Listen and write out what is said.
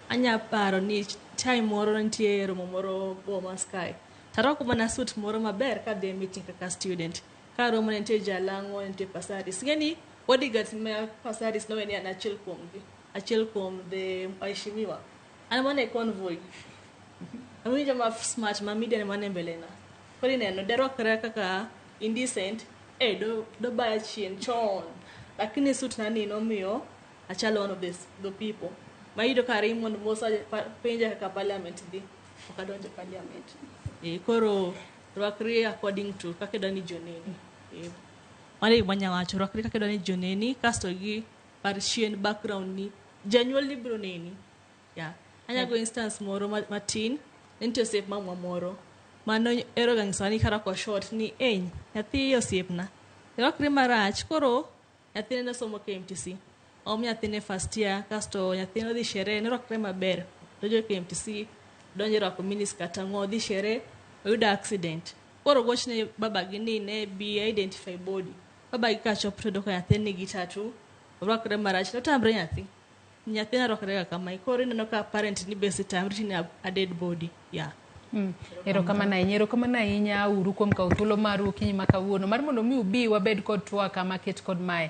Anya paro ni time moro nitie romo moro Bomas kae. Tarwako mana suit moro maber kadhi e meeting kaka student. Ka romo ne nitie jalang'o, ne nitie Pasaris. Ing'e ni bodyguards ma Pasaris nowe ni an achiel kuomgi. Achiel kuom the waheshimiwa. An mana e convoy. Awinjo ma smart ma media ne mana e mbele na. Koro ineno darwakra kaka indecent, eh do do baya chien chon. Lakini suit na ni nomiyo achalo one of the people. Mayudo ka Raymond Musa penja kaka parliament dhi. Ok adonjo parliament. Eh, koro rwakri according to kaka idwa ni ji oneni. Eh, mano e gima anya wacho, rwakri kaka idwa ni ji oneni, kasto gi par chien background ni. Janyuol ni biro neni. Yeah. Anya go instance moro matin, ne nitie osiep mamwa moro mano ero ga nyisowa ni karwako short ni ei nyathi osiepna irwakri marach koro nyathine nosomo KMTC om nyathine first year kasto nyathine odhi sherehe norwakre maber donjo KMTC donjo rwako miniskirt ang'o odhi sherehe oyudo accident koro gochne babagi ni ne bi identify body babagi kachopo to yudo ka nyathine nigi tattoo orwakre marach notamre nyathi nyathina rwakre ga kamae koro ineno ka parent ni be sitamri ni a dead body yeah. Erokamano ahinya, erokamano ahinya uru kuom kawo thuolo maru okinyi ma kawuono mar mondo mi ubi wabed kod twak maket kod mae.